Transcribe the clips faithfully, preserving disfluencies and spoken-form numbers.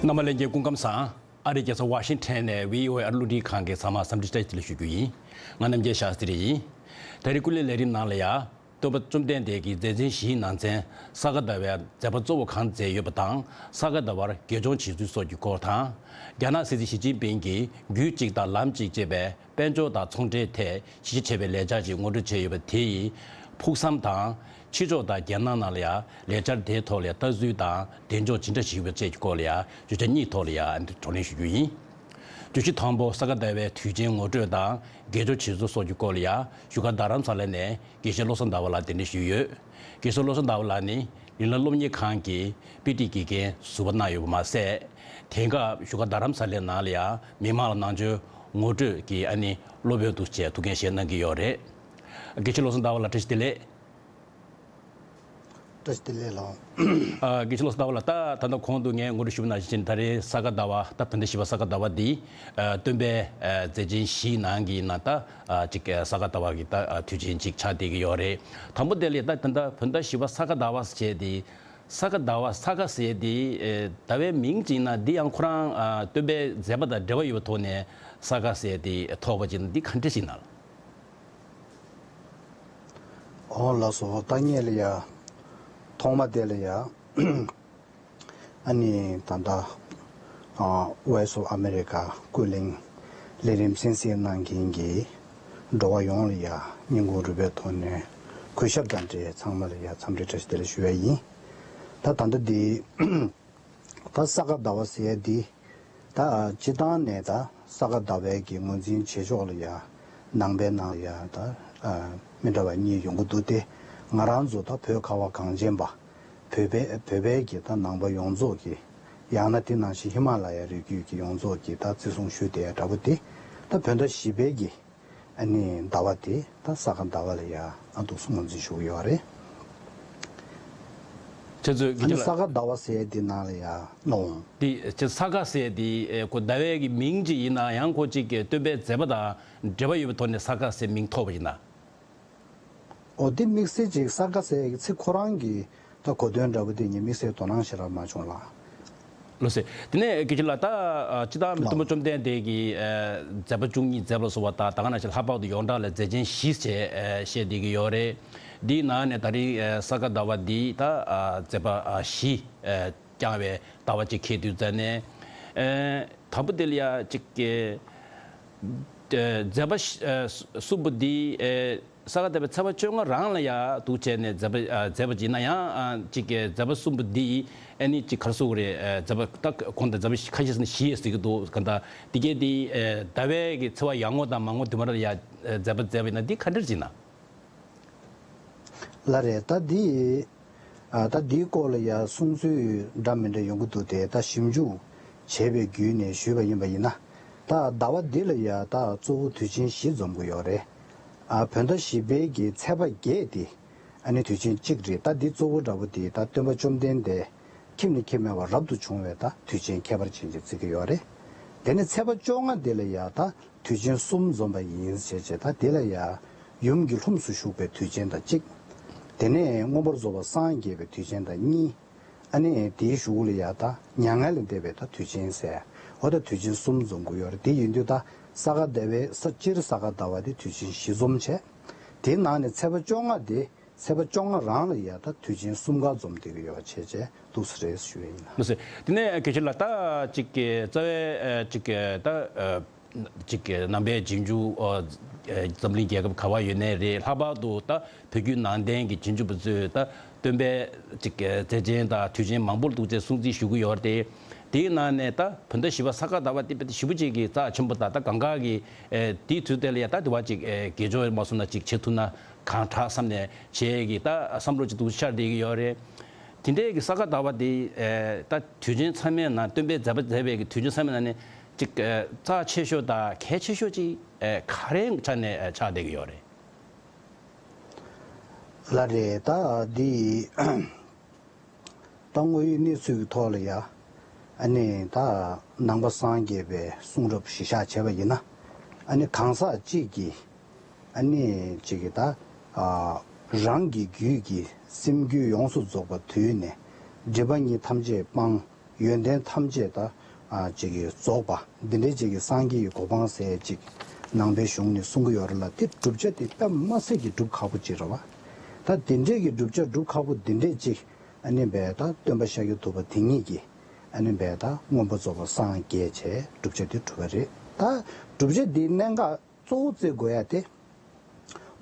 རྣམ་པ་ལྷན་རྒྱས་སྐུ་ཁམས་བཟང་། ཨ་རིའི་རྒྱལ་ས་ཝ་ཤིང་ཊོན་ནས་བྷི་ཨོ་ཨེ་ཨ་རི་རླུང་འཕྲིན་ཁང་གི་ཚང་མར་འཚམས་འདྲི་བཀྲ་ཤིས་བདེ་ལེགས་ཞུ་རྒྱུ་ཡིན། ང་རྣམ་རྒྱལ་ཤཱ་སྟྲི་ཡིན། ད་རེས་སྐུ་ལས་ལས་རིམ་ནང་ལ་ཡ། སྟོན་པ་བཅོམ་ལྡན་འདས་ཀྱི་མཛད་འཕྲིན་བཞིའི་ནང་ཚན་ས་ག་ཟླ་བའི་མཛད་པ་གཙོ་བོ་གང་མཛད་ཡོད་པ་དང་ས་ག་ཟླ་བར་དགེ་སྦྱོང་བྱེད་ཚུལ་སོགས་ཀྱི་སྐོར་དང་། རྒྱ་ནག་སྲིད་འཛིན་ཞི་ཅིན་ཕིང་གིས་རྒྱུད་གཅིག་དང་ལམ་གཅིག་ཅེས་པའི་དཔལ་འབྱོར་དང་ཚོང་འབྲེལ་ཐད་གཞི་རྒྱ་ཆེ་བའི་ལས་འཆར་ཞིག་ངོ་སྤྲོད་བྱས་ཡོད་པ་དེ་ཡི་ཕུགས་བསམ་དང་། ཕྱི་ཕྱོགས་དང་རྒྱལ་ནང་ནང་ལ་ཡང་ལས་འཆར་དེའི་ཐོག་ལ་ལྟ་ཚུལ་དང་གདེང་འཇོག་ཇི་འདྲ་ཞིག་ཡོད་པ་བཅས་ཀྱི་སྐོར་ལ་ཡང་བརྗོད་བྱ་གཉིས་ཐོག་ལ་ཡང་བགྲོ་གླེང་ཞུ་རྒྱུ་ཡིན། བརྗོད་གཞི་དང་པོ་ས་ག་ཟླ་བའི་དུས་ཆེན་ངོ་སྤྲོད་དང་དགེ་སྦྱོར་བྱེད་ཚུལ་སོགས་ཀྱི་སྐོར་ལ་ཡང་བཞུགས་སྒར་རྡ་རམ་ས་ལ་ནས་དགེ་བཤེས་བློ་བཟང་ཟླ་བ་ལགས་གདན་འདྲེན་ཞུས་ཡོད། དགེ་བཤེས་བློ་བཟང་ཟླ་བ་ལགས་ནི་ཡུན་ནན་སློབ་གཉེར་ཁང་གི་དཔེ་ཁྲིད་དགེ་རྒན་ཟུར་པ་གནང་ཡོད་པ་མ་ཟད། དེང་སྐབས་བཞུགས་སྒར་རྡ་རམ་ས་ལའི་ནང་ལ་ཡང་མི་མང་ལ་ནང་ཆོས་ངོ་སྤྲོད་ཀྱི་ཨ་ནི་སློབ་དཔོན་དུ་བྱས་ཐུགས་འགན་བཞེས་གནང་གི་ཡོད་རེད། དགེ་བཤེས་བློ་བཟང་ཟླ་བ་ལགས་བཀྲ་ཤིས་བདེ་ལེགས། བཀྲ་ཤིས་བདེ་ལེགས་ལགས། ཨ། དགེ་བཤེས་བློ་བཟང་ཟླ་བ་ལགས། ད་ད་ལྟ་གོང་དུ་ངས་ངོ་སྤྲོད་ཞུས་པ་ནང་བཞིན་ད་རེས་ས་ག་ཟླ་བ་ད་བོད་ཟླ་བཞི་པ་ས་ག་ཟླ་བ་འདི་ཨ་སྟོན་པའི་ཨ་མཛད་ཆེན་བཞིའི་ནང་གི་ནང་ད་ཨ་ཅིག་ཨ་ས་ག་ཟླ་བ་གི་ད་ཨ་དུས་ཆེན་ཅིག་ཆགས་བསྡད་ཀྱི་ཡོད་རེད། དང་པོ་དེ་ལ་ད་ད་ལྟ་བོད་ཟླ་བཞི་པ་ས་ག་ཟླ་བ་ཟེར་དེ་ས་ག་ཟླ་བ་ས་ག་ཟེར་དེ་ཨ་ཟླ་བའི་མིང་ཅིག་ན་འདི་ཡང་ཁོ་རང་ཨ་སྟོན་པའི་མཛད་པ་དང་འབྲེལ་བ་ཡོད་པའི་ཐོག་ནས་ས་ག་ཟེར་དེ་ཐོགས་པ་ཅིག་ན་འདི་ག་འདྲ་ཞིག་ན། འོང་ལགས་སོ། ད་ངས་ལ་ཡ། ཐོག་མ་དེ་ལ་ཡ། ཨ་ནི་ད་ལྟ་ཨ་Voice of America ཀུན་གླེང་ལས་རིམ་གསན་གཟིགས་གནང་མཁན་གྱི་འགྲོ་བ་ཡོངས་ལ་ཡ་སྙིང་ཁུང་རུས་པའི་ཐོག་ནས་གུས་ཞབས་དང་འབྲེལ་ཚང་མ་ལ་ཡ་འཚམས་འདྲི་བཀྲ་ཤིས་བདེ་ལེགས་ཞུ་བ་ཡིན། ད་ད་ལྟ་འདི། ད་ས་ག་ཟླ་བ་ཟེར་ཡ་འདི། ད་སྤྱིར་བཏང་ནས་ད་ས་ག་ཟླ་བའི་གི་ངོས་འཛིན་བྱེད་ཕྱོགས་ལ་ཡ། ནང་པའི་ནང་ལ་ཡ་ད་མི་འདྲ་བ་གཉིས་ཡོང་གི་འདུག་སྟེ། ང་རང་ཚོ་ད་བོད་ཁ་བ་གངས་ཅན་པ། བོད་པའི་བོད་པའི་གི་ད་ནང་པ་ཡོངས་རྫོགས་ཀྱི། ཡང་ན་དེ་ནང་བཞིན་ཧི་མ་ལ་ཡ་རི་རྒྱུད་ཀྱི་ཡོངས་རྫོགས་ཀྱི་ད་བརྩི་སྲུང་ཞུ་བསྡད་ཡ་འདྲ་པོ་དེ། ད་བོད་ཟླ་བཞི་པའི་གི། ཨ་ནི་ཟླ་བ་དེ་ད་ས་ག་ཟླ་བ་ལ་ཡ་ཨ་འདུག་སེ་ངོས་འཛིན་ཞུ་གི་ཡོད་རེད། ཁྱེད་ཚོས་ཨ་ནི་ས་ག་ཟླ་བ་ཟེར་དེ་ནང་ལ་ཡ་ནོ། དེ་ཁྱེད་ས་ག་ཟེར་དེ་ཨེ་ཁོ་ཟླ་བའི་གི་མིང་ཅིག་ཡིན་ན་ཡང་ཁོ་ཅིག་གི་སྟོན་པའི་མཛད་པ་དང་འབྲེལ་བ་ཡོད་པའི་ཐོག་ནས་ས་ག་ཟེར་མིང་ཐོགས་པ་ཡིན་ན། འོ་དེ་དམིགས་བསལ་ཅིག་ས་ག་ཟེར་གི་ཚིག་ཁོ་རང་གི་ད་གོ་དོན་འདྲ་པོ་དེ་ངས་དམིགས་བསལ་དོ་སྣང་ཞེ་དྲག་མ་བྱུང་ལ། ལགས་སེ། དེ་ནས་དགེ་བཤེས་ལགས། ད་ཨ་སྤྱིར་བཏང་ལགས། སྟོན་པ་བཅོམ་ལྡན་འདས་ཀྱི་ཨ་མཛད་པ་བཅུ་གཉིས་མཛད་པ་ལ་སོགས་པ་དང་ད་ག་ནང་བཞིན་ལྷག་པར་དུ་ཡོངས་གྲགས་ལ་མཛད་ཆེན་བཞི་ཞེས་ཨ་བཤད་བསྡད་ཀྱི་ཡོད་རེད། འདིའི་ནང་ནས་ད་རིང་ཨ་ས་ག་ཟླ་བ་འདི་ད་ཨ་མཛད་པ་ཨ་བཞི་ཨ་བསྐྱངས་པའི་ཟླ་བ་ཅིག་འཁེལ་དུས་ཙ་ནས་ཨ་དང་པོ་དེ་ལ་ཡ་ཅིག་ཨ་མཛད་པ་བཞི་ཨ་གསུམ་པོ་འདི་ཨ། ས་ག་ཟླ་བའི་ཚེས་པ་བཅོ་ལྔ་རང་ལ་ཡ་འདུག་བྱས་ནས་མཛད་པ་ཨ་མཛད་པ་ཅིག་ཡིན་ན་ཡང་ཨ་ཅིག་གི་མཛད་པ་གསུམ་པོ་འདི་ཨ་ནི་ཅིག་ག་རེ་ཟེར་དགོས་རེད། ཨ་མཛད་པ་ད་གོང་དུ་མཛད་པ་ཁ་ཤས་ཟེར་ན་བཞི་ཟེར་གྱི་འདུག་ག་ད་འདི་གས་འདི་ཨ་ཟླ་བའི་གི་ཚེས་པ་ཡར་ངོ་དང་མར་ངོ་དུ་མ་ར་ལ་ཡ་ཨ་མཛད་པ་མཛད་པ་ཡིན་ན་འདི་ག་འདྲ་ཅིག་ན། ལགས་རེད། ད་འདི་ཨ་ད་འདིའི་སྐོར་ལ་ཡ་གསུང་ཚུལ་འདྲ་མི་འདྲ་ཡོང་གི་འདུག་སྟེ། ད་ཞིབ་འཇུག་བྱས་པའི་བརྒྱུད་ནས་ཞུས་པ་ཡིན་པ་ཡིན་ན། ད་ཟླ་བ་འདི་ལ་ཡ་ད་གཙོ་བོ་དུས་ཆེན་བཞི་འཛོམས་ཀྱི་ཡོད་རེད། ཨ་བོད་ཟླ་བཞི་པའི་གི་ཚེས་པ་བརྒྱད་དེ་ཨ་ནི་དུས་ཆེན་གཅིག་རེད། ད་འདི་གཙོ་བོ་འདྲ་པོ་དེ་ད་སྟོན་པ་བཅོམ་ལྡན་འདས་ཁྱིམ་ནས་ཁྱིམ་མེད་པར་རབ་ཏུ་བྱུང་བའི་ད་དུས་ཆེན་ཁྱད་པར་ཅན་ཅིག་བརྩི་གི་ཡོད་རེད། དེ་ནས་ཚེས་པ་བཅོ་ལྔ་དེ་ལ་ཡ་ད་དུས་ཆེན་གསུམ་འཛོམས་པ་ཡིན་ཟེར་བྱས། ད་དེ་ལ་ཡ་ཡུམ་གྱི་ལྷུམས་སུ་ཞུགས་པའི་དུས་ཆེན་དང་གཅིག་དེ་ནས་མངོན་པར་རྫོགས་པར་སངས་རྒྱས་པའི་དུས་ཆེན་དང་གཉིས། ཨ་ནི་དེའི་གཞུག་ལ་ཡ་ད་མྱ་ངན་ལས་འདས་པའི་ད་དུས་ཆེན་ཟེར། འོ་ད་དུས་ཆེན་གསུམ་འཛོམས་ཀྱི་ཡོད་རེད། དེ་ཡིན་དུས་ད་ས་ག་ཟླ་བའི་ས་སྤྱིར་ས་ག་ཟླ་བ་དེ་དུས་ཆེན་བཞི་འཛོམས་བྱས། དེའི་ནང་ནས་ཚེས་པ་བཅོ་ལྔ་དེ་ཚེས་པ་བཅོ་ལྔ་རང་ལ་ཡ་ད་དུས་ཆེན་གསུམ་ཀ་འཛོམས་བསྡད་ཀྱི་ཡོད་བྱས་བྱས་འདུག་སེ་རེད་ཞུ་ཡ་ཡིན། ལགས་སེ། དེ་ནས་དགེ་བཤེས་ལགས། ད་ཅིག་གི་རྩ་བའི་ཨ་ཅིག་གི་ད་ཨ་ཅིག་གི་ནང་པའི་རྗེས་འཇུག་ཨ་འཛམ་གླིང་རྒྱལ་ཁབ་ག་བ་ཡོད་ནའི་རེད། ལྷག་པར་དུ་ད་བོད་བརྒྱུད་ནང་བསྟན་གྱི་རྗེས་འཇུག་པ་ཚོས་ད་སྟོན་པའི་ཅིག་གི་མཛད་ཆེན་དང་དུས་ཆེན་མང་པོ་འདུག་ཅེས་སྲུང་བརྩི་ཞུ་གི་ཡོད་རེད། དེའི་ནང་ནས་ད་བོད་ཟླ་བཞི་པ་ས་ག་ཟླ་བ་དེ་དཔེ་ཞེ་པོ་ཅིག་གི་རྩ་ཆེན་པོ་དང་། ད་གང་ག་གི་ཨ་དེའི་དུས་དེ་ལ་ཡ་ད་དེ་བ་ཅིག་ཨ་དགེ་སྦྱོར་མ་སོང་ན་ཅིག་བྱེད་ཐུབ་ན་གང་དྲག་བསམ་ནས་བྱེད་ཀྱི་ད་བསམ་བློ་ཅིག་འདུག་ཤར་བསྡད་ཀྱི་ཡོད་རེད། དེ་འདྲའི་གི་ས་ག་ཟླ་བ་དེ་ཨ་ད་དུས་ཆེན་ཚང་མའི་ནང་སྟོན་པའི་མཛད་པ་མཛད་པའི་གི་དུས་ཆེན་ཚང་མའི་ནང་ནས་ཅིག་ཨ་རྩ་ཆེ་ཤོས་དང་གལ་ཆེ་ཤོས་ཅིག་ཨ་ག་རེའི་ཆ་ནས་ཨ་ཆགས་བསྡད་ཀྱི་ཡོད་རེད། ལགས་རེད། ད་འདི་ད་དངོས་ཡོད་གནས་ཚུལ་གྱི་ཐོག་ལ་ཡ། ཨ་ནི་ད་ནང་པ་སངས་རྒྱས་པའི་གསུང་རབ་གཞི་བཞག་བྱས་པ་ཡིན་ན། ཨ་ནི་གང་ཟག་གཅིག་གིས་ཨ་ནི་གཅིག་གིས་ད་ཨ་རང་གི་རྒྱུད་ཀྱི་སེམས་རྒྱུད་ཡོངས་སུ་རྫོགས་པ་དུས་ནས་སྒྲིབ་པ་གཉིས་ཐམས་ཅད་སྤངས། ཡོན་ཏན་ཐམས་ཅད་ད་ཨ་ཅིག་གིས་རྫོགས་པ་འདི་འདྲའི་ཅིག་གི་སངས་རྒྱས་ཀྱི་གོ་འཕང་ཟེར་ཅིག་ནང་པའི་གཞུང་ནས་གསུང་གི་ཡོད་རེད་ལ། དེ་བསྒྲུབ་བྱ་དེ་དཔེ་མ་སྲིད་ཀྱི་སྒྲུབ་ཁག་པོ་ཅིག་རེད་བ། ད་དེ་འདྲའི་གི་བསྒྲུབ་བྱ་སྒྲུབ་ཁག་པོ་འདི་འདྲའི་ཅིག་ཨ་ནི་བས་ད་སྟོན་པ་ཤཱཀྱ་ཐུབ་པ་དེ་ཉིད་ཀྱིས་ཨ་ནི་བས་ད་མངོན་པར་རྫོགས་པར་སངས་རྒྱས་བྱས་བསྒྲུབ་བྱ་དེ་གྲུབ་པ་རེད། ད་བསྒྲུབ་བྱ་འདིའི་གནད་འགག་གཙོ་བོ་བརྩི་དགོས་ཡ་དེ།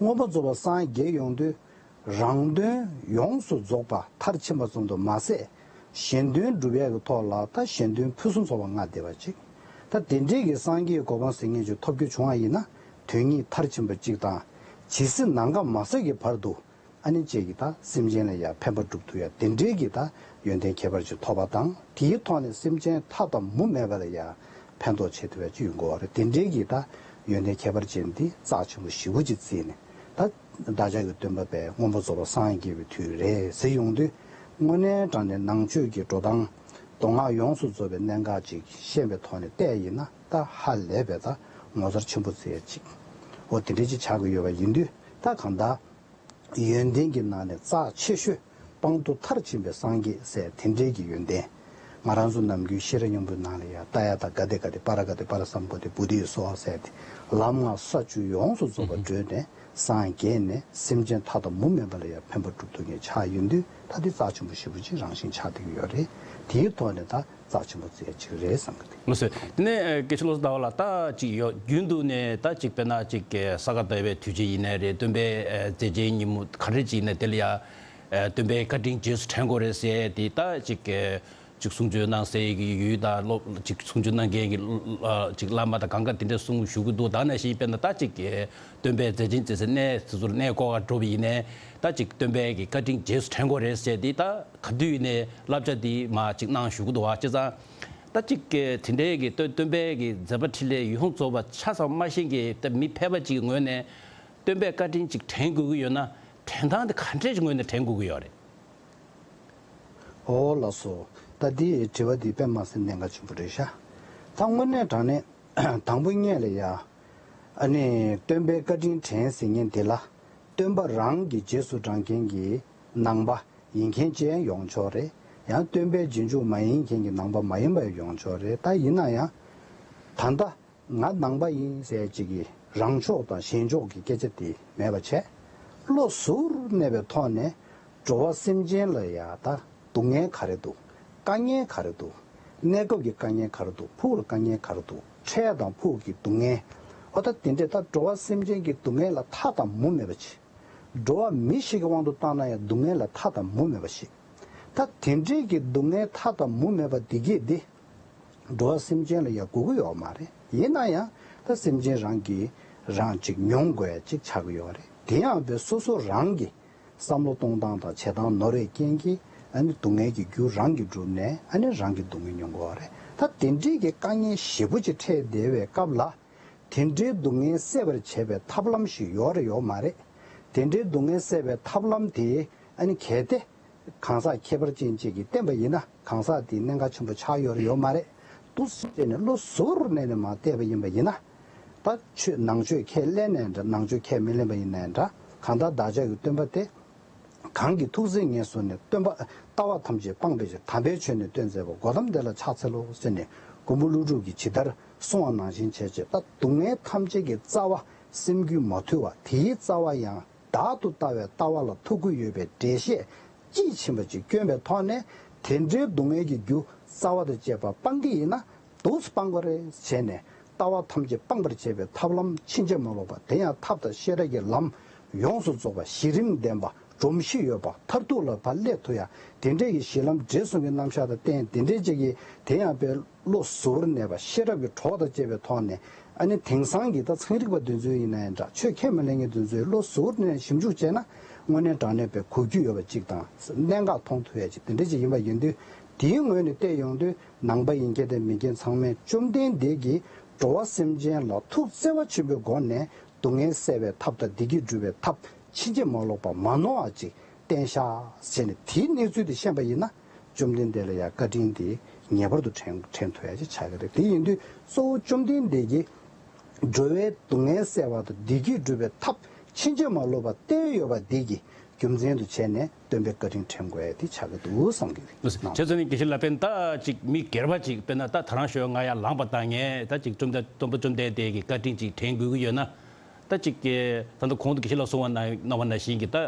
མངོན་པར་རྫོགས་པར་སངས་རྒྱས་ཡོང་དུས། རང་དོན་ཡོངས་སུ་རྫོགས་པ་མཐར་ཕྱིན་པ་ཙམ་དུ་མ་ཟད། གཞན་དོན་སྒྲུབ་ཡས་ཀྱི་ཐོག་ལ་ད་གཞན་དོན་ཕུན་སུམ་ཚོགས་པ་ལྔ་བསྡད་པ་ཅིག་ད་དེ་འདྲའི་གི་སངས་རྒྱས་ཀྱི་གོ་འཕང་ཟེར་མཁན་ཅིག་ཐོབ་རྒྱུ་བྱུང་བ་ཡིན་ན། དོན་གཉིས་མཐར་ཕྱིན་པ་གཅིག་དང་། ཇི་སྲིད་ནམ་མཁའ་མ་སོས་ཀྱི་བར་དུ་ཨ་ནི་ཅིག་གིས་ད་སེམས་ཅན་ལ་ཡང་ཕན་པ་སྒྲུབ་ཐུབ་ཡ་དེ་འདྲའི་གི་ད་ཡོན་ཏན་ཁྱད་པར་ཅིག་ཐོབ་པ་དང་། དེའི་ཐོག་ནས་སེམས་ཅན་མཐའ་དང་མུ་མེད་པ་ལ་ཡང་ཕན་ཐོགས་བྱེད་ཐུབ་ཡ་ཅིག་ཡོང་གི་ཡོད་རེད། དེ་འདྲའི་གི་ད་ཡོན་ཏན་ཁྱད་པར་ཅན་འདི་རྩ་ཆེན་པོ་ཞེ་པོ་ཅིག་བརྩིས་ནས། ད་བདག་ཅག་གི་སྟོན་པ་པས་མངོན་པར་རྫོགས་པར་སངས་རྒྱས་པའི་དུས་རེད་ཟེར་ཡོང་དུས། དངོས་གནས་དྲང་གནས་ནང་ཆོས་ཀྱི་འགྲོ་སྟངས་མདོ་སྔགས་ཡོངས་སུ་རྫོགས་པའི་གནད་འགག་ཅིག་ཤེས་པའི་ཐོག་ནས་བལྟས་ཡིན་ན། ད་ཧ་ལས་པའི་ད་ངོ་མཚར་ཆེན་པོ་བརྩི་ཡ་ཅིག་འོ་དེ་འདྲ་ཅིག་ཆགས་ཀྱི་ཡོད་པ་ཡིན་དུས། ད་གང་ལྟར་ཡོན་ཏན་གྱི་ནང་ནས་རྩ་ཆེ་ཤོས་དཔང་རྟོགས་མཐར་ཕྱིན་པའི་སངས་རྒྱས་ཟེར་དེ་འདྲའི་གི་ཡོན་ཏན། ང་རང་ཚོ་ནམ་རྒྱུན་ཤེས་རབ་སྙིང་པོའི་ནང་ལ་ཡང་ཏདྱ་ཐཱ། ག་ཏེ་ག་ཏེ་པཱ་ར་ག་ཏེ་པཱ་ར་སཾ་བོ་དྷེ་བོ་དྷི་ཡེ་སྭཱ་ཧཱ་ཟེར་ཏེ། ལམ་ལྔ་ས་བཅུ་ཡོངས་སུ་རྫོགས་པར་བགྲོད་ནས་སངས་རྒྱས་ནས་སེམས་ཅན་མཐའ་དང་མུ་མེད་པ་ལ་ཡང་ཕན་པ་སྒྲུབ་ཐུབ་མཁན་ཆགས་ཡོང་དུས། ད་དེ་རྩ་ཆེན་པོ་ཞེ་པོ་ཅིག་རང་བཞིན་ཆགས་བསྡད་ཀྱི་ཡོད་རེད། དེའི་ཐོག་ནས་ད་རྩ་ཆེན་པོ་བརྩི་ཡ་ཅིག་རེད་བསམ་གི་འདུག་ལགས་སོ། དེ་ནས་ཨ་སྐད་ཆ་ལོགས་སུ་ལྟ་བ་ལ། ད་ཅིག་ཡོད་རྒྱུན་དུ་ནས་ད་ཅིག་དཔེར་ན་ཅིག་ས་ག་ཟླ་བའི་དུས་ཆེན་ཡིན་ནའི་རེད། སྟོན་པའི་ཨ་མཛད་འཆར་ཉིན་མོ་ག་རེ་ཅིག་ཡིན་ནའི་དེ་ལ་ཡ། ཨ་སྟོན་པའི་བཀའ་དྲིན་རྗེས་སུ་དྲན་དགོས་རེད་ཟེར་དེ། ད་ཅིག་ཨ་ཅིག་གསུང་ཆོས་གནང་སའི་གི་ཡུལ་དང་སློབ་ཅིག་གསུང་ཆོས་གནང་མཁན་གྱི་ཨ་ཅིག་བླ་མ་དང་གང་ག་དེ་འདྲ་གསུང་བཞུགས་ཀྱི་འདུག་ད་ནང་བཞིན་དཔེར་ན་ད་ཅིག་ཨ་སྟོན་པའི་མཛད་འཆར་ཅིག་ཟེར་གནས་དེ་ཚོར་གནས་སྐོར་ག་འགྲོ་བ་ཡིན་ནའི། ད་ཅིག་སྟོན་པའི་གི་བཀའ་དྲིན་རྗེས་སུ་དྲན་དགོས་རེད་ཟེར་དེ། ད་ག་དུས་ནས་བསླབ་བྱ་དེ་མར་ཅིག་གནང་བཞུགས་ཀྱི་འདུག་བ། བྱས་ཙང་ད་ཅིག་གི་དེ་འདྲའི་གི་སྟོན་སྟོན་པའི་གི་མཛད་པ་འཕྲིན་ལས་ཡོངས་རྫོགས་པ་ཆ་ཚང་མ་ཤེས་མཁན་གྱི་ད་མི་ཕལ་པ་ཅིག་གི་ངོས་ནས་སྟོན་པའི་བཀའ་དྲིན་ཅིག་དྲན་དགོས་ཀྱི་ཡོད་ན། དྲན་སྟངས་དེ་ག་འདྲས་ཀྱི་ངོས་ནས་དྲན་དགོས་ཀྱི་ཡོད་རེད། ཨོ་ལགས་སོ། ད་འདི་དྲི་བ་འདི་དཔེ་མ་སྲིད་གནད་འགག་ཆེན་པོ་རེད་ཤག་ད་དངོས་གནས་དྲང་གནས་དང་པོ་ཉིད་ལ་ཡ། ཨ་ནི་སྟོན་པའི་བཀའ་དྲིན་དྲན་ཟེར་མཁན་དེ་ལ། སྟོན་པ་རང་གི་རྗེས་སུ་འབྲང་མཁན་གྱི་ནང་པ་ཡིན་མཁན་ཅིག་ཡང་ཡོང་ཆོག་རེད། ཡང་སྟོན་པའི་རྗེས་འཇུག་མ་ཡིན་མཁན་གྱི་ནང་པ་མ་ཡིན་པ་ཡང་ཡོང་ཆོག་རེད། ད་ཡིན་ན་ཡང་། ད་ལྟ་ང་ནང་པ་ཡིན་ཟེར་ཅིག་གིས་རང་ཕྱོགས་དང་གཞན་ཕྱོགས་ཀྱི་སྐད་ཆ་དེ་མེད་པ་བྱས། བློ་གཟུ་བོར་གནས་པའི་ཐོག་ནས། འགྲོ་བ་སེམས་ཅན་ལ་ཡ་ད་སྡུག་བསྔལ་ག་རེ་འདུག་དཀའ་ངལ་ག་རེ་འདུག་གནས་སྐབས་ཀྱི་དཀའ་ངལ་ག་རེ་འདུག་ཕུགས་ལ་དཀའ་ངལ་ག་རེ་འདུག་འཕྲལ་དང་ཕུགས་ཀྱི་སྡུག་བསྔལ། ཨོ་ད་དེ་འདྲས་ད་འགྲོ་བ་སེམས་ཅན་གྱི་སྡུག་བསྔལ་ལ་མཐའ་དང་མུ་མེད་པ་ཅིག་འགྲོ་བ་མི་ཞིག་གི་དབང་དུ་བཏང་ན་ཡང་སྡུག་བསྔལ་ལ་མཐའ་དང་མུ་མེད་པ་ཞིག་ད་དེ་འདྲས་ཀྱི་སྡུག་བསྔལ་མཐའ་དང་མུ་མེད་པ་འདི་གས་འདི། འགྲོ་བ་སེམས་ཅན་ལ་ཡང་དགོས་ཀྱི་ཡོད་མ་རེད། ཡིན་ན་ཡང་ད་སེམས་ཅན་རང་གིས་རང་ཅིག་མྱོང་དགོས་ཡ་ཅིག་ཆགས་ཀྱི་ཡོད་རེད། དེ་ཡང་བས་སོ་སོ་རང་གི་བསམ་བློ་གཏོང་སྟངས་དང་བྱེད་སྟངས་ནོར་བའི་རྐྱེན་གྱིས། ཨ་ནི་སྡུག་བསྔལ་གྱི་རྒྱུ་རང་གིས་བསྒྲུབས་ནས། ཨ་ནི་རང་གི་སྡུག་བསྔལ་མྱོང་དགོས་པ་རེད། ད་དེ་འདྲའི་གི་དཀའ་ངལ་ཞེ་པོ་ཅིག་འཕྲད་བསྡད་པའི་སྐབས་ལ། དེ་འདྲའི་སྡུག་བསྔལ་སེལ་བར་བྱེད་པའི་ཐབས་ལམ་ཞིག་ཡོད་རེད་ཡོད་མ་རེད། དེ་འདྲའི་སྡུག་བསྔལ་སེལ་བའི་ཐབས་ལམ་དེ་ཨ་ནི་གལ་ཏེ། གང་ཟག་ཁྱད་པར་ཅན་ཅིག་གིས་བསྟེན་པ་ཡིན་ན། གང་ཟག་དེས་གནད་འགག་ཆེན་པོ་ཆགས་ཡོད་རེད་ཡོད་མ་རེད། འདུག་སེ་བྱས་ནས་བློ་གཟུ་བོར་གནས་ནས་མར་བལྟས་པ་ཡིན་པ་ཡིན་ན། ད་ཆོས་ནང་ཆོས་ཁས་ལེན་ནའི་འདྲ། ནང་ཆོས་ཁས་མི་ལེན་པ་ཡིན་ནའི་འདྲ། གང་ལྟར་བདག་ཅག་གི་སྟོན་པ་དེ། གང་གིས་ཐུགས་བརྩེ་ངེས་བཟུང་ནས། སྟོན་པ་ལྟ་བ་ཐམས་ཅད་སྤངས་པའི་ཕྱིར། དམ་པའི་ཆོས་ནི་སྟོན་མཛད་པ། གོ་ཏམ་དེ་ལ་ཕྱག་འཚལ་ལོ་ཟེར་ནས་མགོན་པོ་ཀླུ་སྒྲུབ་ཀྱིས་ཇི་ལྟར་གསུངས་པ་ནང་བཞིན་བྱས་བྱས། ད་སྡུག་བསྔལ་ཐམས་ཅད་ཀྱི་རྩ་བ་སེམས་རྒྱུད་མ་ཐུལ་བ། དེའི་རྩ་བ་ཡང་བདག་ཏུ་ལྟ་བའི་ལྟ་བ་ལ་ཐུག་གི་ཡོད་པའི་འགྲེལ་བཤད་དཔྱིས་ཕྱིན་པ་ཅིག་བསྐྱོན་པའི་ཐོག་ནས། དེ་འདྲའི་སྡུག་བསྔལ་གྱི་རྒྱུ་རྩ་བ་དང་བཅས་པ་སྤང་གི་ཡིན་ན། འདུག་སེ་སྤང་དགོས་རེད་བྱས་ནས། ལྟ་བ་ཐམས་ཅད་སྤངས་པར་བྱེད་པའི་ཐབས་ལམ་ཕྱིན་ཅི་མ་ལོག་པ། དེ་ཡང་ཐབས་དང་ཤེས་རབ་ཀྱི་ལམ་ཡོངས་སུ་རྫོགས་པ། གཞི་རིམ་ལྡན་པ། སྒྲོམ་གཞི་ཡོད་པ། མཐར་ཐུག་ལ་ཕར་སླེབས་ཐུབ་ཡ། དེ་འདྲའི་གི་གཞི་ལམ་འབྲས་གསུམ་གྱི་རྣམ་གཞག་དང་བསྟན། དེ་འདྲའི་ཅིག་གིས་དེ་ཡང་དཔེ་བློ་གཟུ་བོར་གནས་པ། ཤེས་རབ་ཀྱི་གྲོགས་དང་བཅས་པའི་ཐོག་ནས། ཨ་ནི་དེང་སང་གི་ད་ཚན་རིག་པ་དེ་ཚོ་ཡིན་ན་ཡང་འདྲ། ཆོས་ཁས་མི་ལེན་མཁན་དེ་ཚོས་བློ་གཟུ་བོར་གནས་ཞིབ་འཇུག་བྱས་ན། དངོས་གནས་དྲང་གནས་པའི་གོ་རྒྱུ་ཡོད་པ་ཅིག་དང་། གནད་འགག་མཐོང་ཐུབ་ཡ་ཅིག་དེ་འདྲ་ཅིག་ཡིན་པ་ཡིན་དུས། དེའི་ངོས་ནས་བལྟས་ཡོང་དུས། ནང་པ་ཡིན་མཁན་དང་མིན་མཁན་ཚང་མས་བཅོམ་ལྡན་འདས་ཀྱིས་འགྲོ་བ་སེམས་ཅན་ལ་ཐུགས་བརྩེ་བ་ཆེན་པོའི་སྒོ་ནས་སྡུག་བསྔལ་སེལ་བའི་ཐབས་དང་བདེ་སྐྱིད་སྒྲུབ་པའི་ཐབས་ཕྱིན་ཅི་མ་ལོག་པ་མ་ནོར་བ་ཅིག་བསྟན་ཤག་ཟེར་ནས། དེའི་གནས་ཚུལ་དེ་ཤེས་པ་ཡིན་ན། བཅོམ་ལྡན་འདས་ལ་ཡང་བཀའ་དྲིན་དེ་ངེས་པར་དུ་དྲན་དྲན་ཐུབ་ཡ་ཅིག་ཆགས་ཀྱི་རེད། དེ་ཡིན་དུས་གཙོ་བོ་བཅོམ་ལྡན་འདས་ཀྱིས་འགྲོ་བའི་སྡུག་བསྔལ་སེལ་བ་དང་བདེ་སྐྱིད་སྒྲུབ་པའི་ཐབས་ཕྱིན་ཅི་མ་ལོག་པ་བསྟན་ཡོད་པ་འདི་གིས། རྒྱུ་མཚན་དུ་བྱས་ནས་སྟོན་པའི་བཀའ་དྲིན་དྲན་དགོས་ཡ་དེ་ཆགས་ཀྱི་འདུག་བསམ་གྱི་ཡོད། བྱས་ཙང་ནི་དགེ་བཤེས་ལགས་དཔེར་ན་ད་ཅིག་མི་སྒེར་པ་ཅིག་དཔེར་ན་ད་ད་རང་ཞོལ་ང་ཡར་ལངས་པ་དང་ངས་ད་ཅིག་བཅོམ་ལྡན་སྟོན་པ་བཅོམ་ལྡན་འདས་ཀྱི་བཀའ་དྲིན་ཅིག་དྲན་དགོས་ཀྱི་ཡོད་ན། ད་ཅིག་ད་ལྟ་གོང་དུ་དགེ་བཤེས་ལགས་གསུངས་པ་ན་གནང་བ་ནང་བཞིན་གྱི་ད་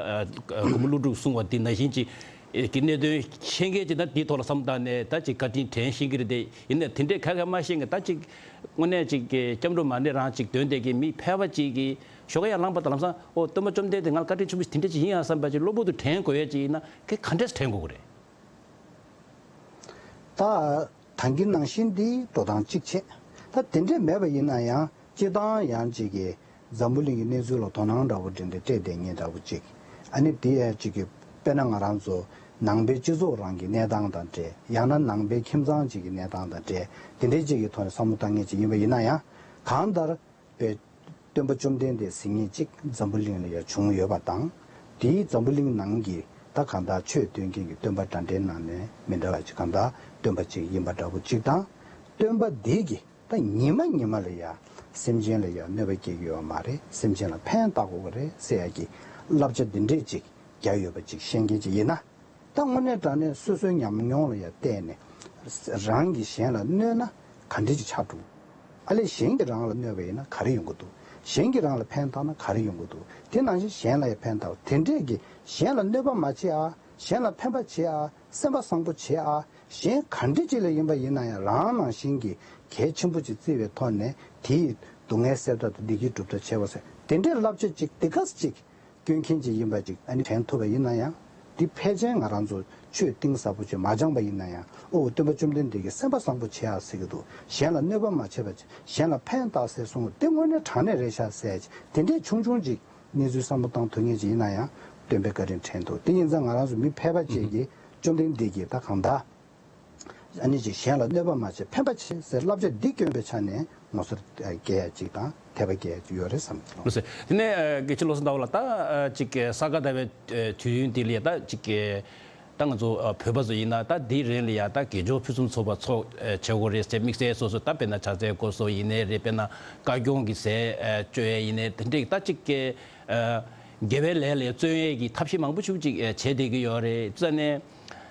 མགོན་པོ་ཀླུ་སྒྲུབ་གསུངས་པ་འདི་ནང་བཞིན་ཅིག་གི་གནད་དོན་ཤེས་མཁན་ཅིག་ད་འདིའི་ཐོག་ལ་བསམ་བློ་བཏང་ནས་ད་ཅིག་བཀའ་དྲིན་དྲན་ཤེས་ཀྱི་རེད་དེ། ཡིན་ནའི་དེ་འདྲས་ག་ག་མ་ཤེས་མཁན་ད་ཅིག་དངོས་གནས་ཅིག་སྐྱབས་འགྲོ་མ་ཎི་རང་ཅིག་འདོན་བསྡད་མཁན་མི་ཕལ་པ་ཅིག་གིས་ཞོགས་ཀ་ཡར་ལངས་པ་དང་ལམ་སང་ཨོ་སྟོན་པ་བཅོམ་ལྡན་འདས་ང་ལ་བཀའ་དྲིན་ཆེན་པོ་ཞིག་དེ་འདྲ་ཅིག་ཡིན་ཡང་བསམ་པ་ཅིག་བློ་བུར་དུ་དྲན་དགོས་ཡས་ཅིག་ཡིན་ན་ག་ག་འདྲས་དྲན་དགོས་ཀྱི་རེད། ད་ད་གིན་ནང་བཞིན་འདི་འགྲོ་སྟངས་གཅིག་བྱས། ད་དེ་འདྲས་མེད་པ་ཡིན་ན་ཡང་སྤྱིར་བཏང་ཡང་ཅིག་གི་འཛམ་བུ་གླིང་གི་གནས་ཚུལ་ལ་དོ་སྣང་འདྲ་བོ་འདྲ་འདྲ་སྤྲད་བསྡད་མཁན་འདྲ་བོ་ཅིག་ཨ་ནི་དེ་ཡང་ཅིག་གི་དཔེར་ན་ང་རང་ཚོ་ནང་པའི་སྤྱི་ཚོགས་རང་གི་གནས་སྟངས་དང་འབྲེལ། ཡང་ན་ནང་པའི་ཁྱིམ་ཚང་ཅིག་གི་གནས་སྟངས་དང་འབྲེལ། དེ་འདྲས་ཅིག་གི་ཐོག་ནས་བསམ་བློ་བཏང་མཁན་ཅིག་ཡིན་པ་ཡིན་ན་ཡང་། གང་ལྟར་པའི་སྟོན་པ་བཅོམ་ལྡན་འདས་ཟེར་མཁན་ཅིག་འཛམ་བུ་གླིང་ལ་ཡང་བྱུང་ཡོད་པ་དང་། དེའི་འཛམ་བུ་གླིང་ནང་གི་ད་གང་ལྟར་ཆོས་སྟོན་མཁན་གྱི་སྟོན་པ་འདྲ་འདྲའི་ནང་ནས་མི་འདྲ་བ་ཅིག་གང་ལྟར་སྟོན་པ་ཅིག་ཡིན་པ་འདྲ་བོ་ཅིག་དང་། སྟོན་པ་འདི་གིས་ད་ཉི་མ་ཉི་མ་ལ་ཡང་སེམས་ཅན་ལ་ཡང་གནོད་པ་སྐྱེལ་གྱི་ཡོད་མ་རེད། སེམས་ཅན་ལ་ཕན་བཏགས་དགོས་ཀྱི་རེད་ཟེར་ཡ་གི་བསླབ་བྱ་འདི་འདྲས་ཅིག་རྒྱག་ཡོད་པ་ཅིག་ཤེས་མཁན་ཅིག་ཡིན་ན། ད་དངོས་གནས་དྲང་གནས་སོ་སོའི་ཉམས་མྱོང་ལ་ཡང་བལྟས་ནས་རང་གིས་གཞན་ལ་གནོད་ན་ག་འདྲ་ཅིག་ཆགས་འགྲོ། ཨ་ལས་གཞན་གྱིས་རང་ལ་གནོད་པ་ཡིན་ན་ག་རེ་ཡོང་གི་འདུག་གཞན་གྱིས་རང་ལ་ཕན་བཏགས་ན་ག་རེ་ཡོང་གི་འདུག་དེ་ནང་བཞིན་གཞན་ལ་ཡང་ཕན་བཏགས་དེ་འདྲས་ཀྱི་གཞན་ལ་གནོད་པ་མ་བྱེད་ཨ། གཞན་ལ་ཕན་པ་བྱེད་ཨ། སེམས་པ་བཟང་པོ་བྱེད་ཨ། གཞན་ག་འདྲ་ཅིག་ལ་ཡིན་པ་ཡིན་ན་ཡང་རང་ནང་བཞིན་གྱི་གལ་ཆེན་པོ་ཅིག་བརྩི་བའི་ཐོག་ནས་དེའི་སྡུག་བསྔལ་སེལ་ཐབས་དང་བདེ་སྐྱིད་སྒྲུབ་ཐབས་བྱེད་པ་ཟེར་དེ་འདྲའི་བསླབ་བྱ་ཅིག་དེ་ག་ཅིག་སྐྱོན་མཁན་ཅིག་ཡིན་པ་ཅིག་ཨ་ནི་དྲན་ཐུབ་པ་ཡིན་ན་ཡང་། འདི་ཕལ་ཆེར་ང་རང་ཚོ་ཆོས་གཏིང་ཟབ་པོ་ཅིག་མ་སྦྱངས་པ་ཡིན་ན་ཡང་། ཨོ་སྟོན་པ་བཅོམ་ལྡན་འདས་ཀྱིས་སེམས་པ་བཟང་པོ་བྱེད་ཨ་ཟེར་གྱི་འདུག་གཞན་ལ་གནོད་པ་མ་བྱེད་པ་ཅིག་གཞན་ལ་ཕན་བཏགས་ཟེར་གསུངས། དེ་དངོས་གནས་དྲང་གནས་རེད་ཤག་ཟེར་ཅིག་དེ་འདྲའི་ཆུང་ཆུང་ཅིག་གནས་ཚུལ་བསམ་བློ་བཏང་ཐུབ་མཁན་ཅིག་ཡིན་ན་ཡང་། སྟོན་པའི་བཀའ་དྲིན་དྲན་ཐུབ། དེ་ཡིན་ཙང་ང་རང་ཚོ་མི་ཕལ་པ་ཅིག་གིས་བཅོམ་ལྡན་འདས་ཀྱིས་ད་གང་ལྟར། ཨ་ནི་ཅིག་གཞན་ལ་གནོད་པ་མ་བྱེད་ཕན་པ་བྱེད་ཟེར་བསླབ་བྱ་འདི་བསྐྱོན་པའི་ཆ་ནས་ངོ་སོར་སྐྱེ་ཡ་ཅིག་དང་དད་པ་སྐྱེ་ཡ་ཅིག་ཡོད་རེད་བསམ་གྱི། ལགས་སོ། དེ་ནས་དགེ་བཤེས་བློ་བཟང་ཟླ་བ་ལགས། ད་ཅིག་ས་ག་ཟླ་བའི་དུས་ཡུན་འདི་ལ་ད་ཅིག་ད་ང་ཚོ་བོད་པ་ཚོ་ཡིན་ན་ད་འདིའི་རིང་ལ་ཡ་ད་དགེ་སྦྱོར་ཕུན་སུམ་ཚོགས་པ་ཚོགས་བྱེད་དགོས་རེད་ཟེར་དམིགས་བསལ་སོ་སོ་ད་དཔེར་ན་ཕྱག་འཚལ་སྐོར་སོགས་ཡིན་ནའི་རེད། དཔེར་ན་བཀའ་སྐྱོང་གི་ཟས་སྤྱོད་ཡས་ཡིན་ནའི་དེ་འདྲས་ད་ཅིག་དགེ་བའི་ལས་ལ་བརྩོན་ཡས་ཀྱི་ཐབས་ཤེས་མང་པོ་ཞིག་ཅིག་བྱས་བསྡད་ཀྱི་ཡོད་རེད། ཙ་ནས་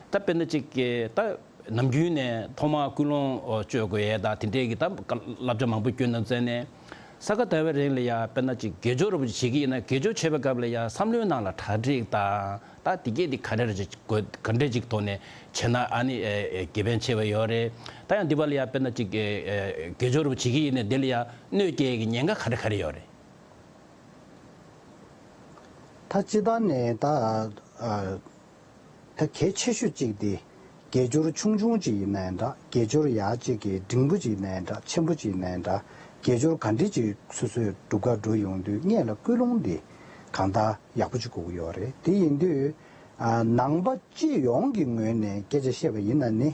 ད་དཔེར་ན་ཅིག་ད། ནམ་རྒྱུན་ནས་ཐོག་མར་ཀུན་སློང་ཨོ་བཅོས་དགོས་ཡས་དང་དེ་འདྲས་ཀྱི་ད་བསླབ་བྱ་མང་པོ་བསྐྱོན་གནང་བཙལ་ནས། ས་ག་ཟླ་བའི་རིང་ལ་ཡ་དཔེར་ན་ཅིག་དགེ་སྦྱོར་རུ་བྱེད་ཀྱི་ཡིན་ན་དགེ་སྦྱོར་བྱེད་པའི་སྐབས་ལ་ཡ་བསམ་བློའི་ནང་ལ་གྲ་སྒྲིག་དང་ད་དེ་གས་དེ་ག་འདྲ་ཅིག་དགོས་ག་འདྲ་ཅིག་ཐོག་ནས་བྱས་ན་ཨ་ནི་ཨེ་ཨེ་དགེ་ཕན་ཆེ་བ་ཡོད་རེད། ད་ཡང་འདི་པ་ལ་ཡ་དཔེར་ན་ཅིག་ཨེ་ཨེ་དགེ་སྦྱོར་རུ་བྱེད་ཀྱི་ཡིན་ན་འདི་ལ་ཡ་གནོད་སྐྱེལ་གྱི་ཉེན་ཁ་ག་རེ་ག་རེ་ཡོད་རེད། ད་སྤྱིར་བཏང་ནས་ད་ཨ། ད་གལ་ཆེ་ཤོས་གཅིག་དེ། དགེ་སྦྱོར་ཆུང་ཆུང་ཅིག་ཡིན་ནའི་འདྲ། དགེ་སྦྱོར་ཡག་ཅིག་གི་འབྲིང་པོ་ཅིག་ཡིན་ནའི་འདྲ། ཆེན་པོ་ཅིག་ཡིན་ནའི་འདྲ། དགེ་སྦྱོར་ག་འདྲ་ཅིག་སོ་སོས་སྒྲུབ་ག་འགྲོ་ཡོང་དུས་སྔོན་ལ་ཀུན་སློང་འདི་གང་ལྟར་ཡག་པོ་ཅིག་དགོས་ཀྱི་ཡོད་རེད། དེ་ཡིན་དུས་ཨ། ནང་པ་སྤྱི་ཡོངས་ཀྱི་ངོས་ནས་སྐད་ཆ་བཤད་པ་ཡིན་ན་ནི།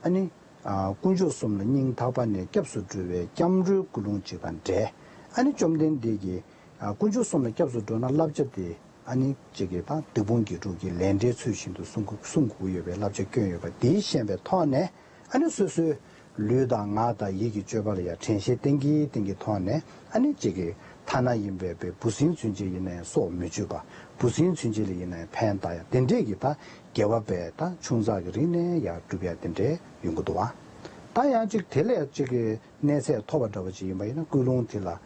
ཨ་ནི། ཨ། དཀོན་མཆོག་གསུམ་ལ་སྙིང་ཐག་པ་ནས་སྐྱབས་སུ་འགྲོ་བའི་སྐྱབས་འགྲོའི་ཀུན་སློང་ཅིག་དང་འབྲེལ། ཨ་ནི་བཅོམ་ལྡན་འདས་ཀྱིས། ཨ། དཀོན་མཆོག་གསུམ་ལ་སྐྱབས་སུ་འགྲོ་ན་བསླབ་བྱ་དེ་ཨ་ནི་གཅིག་གིས་དང་སྡིག་སྤོང་དགེ་སྒྲུབ་ཀྱི་ལས་འབྲས་ཚུལ་བཞིན་དུ་སྲུང་དགོས་སྲུང་དགོས་ཡོད་པའི་བསླབ་བྱ་བསྐྱོན་ཡོད་པ་འདི་ཤེས་པའི་ཐོག་ནས། ཨ་ནི་སོ་སོའི་ལུས་དང་ངག་དང་ཡིད་ཀྱི་སྤྱོད་པ་ལ་ཡང་དྲན་ཤེས་བསྟེན་གྱིན་བསྟེན་གྱིན་ཐོག་ནས། ཨ་ནི་གཅིག་གིས་ཐ་ན་ཡིན་པའི་པའི་འབུ་སྲིན་ཚུན་ཆད་ཡིན་ན་ཡང་སྲོག་མི་གཅོད་པ། འབུ་སྲིན་ཚུན་ཆད་ལ་ཡིན་ན་ཡང་ཕན་བཏགས་ཡ་དེ་འདྲས་ཀྱི་ད་དགེ་བ་པའི་ད་ཆུང་ཙག་གི་རིང་ནས་ཡར་སྒྲུབ་ཡ་དེ་འདྲས་ཡོང་གི་འདུག་བ། ད་ཡང་གཅིག་དེ་ལས་གཅིག་གི་གནས་ཚད་མཐོ་བ་འདྲ་བོ་ཅིག་ཡིན་པ་ཡིན་ན་ཀུན་སློང་དེ་ལ།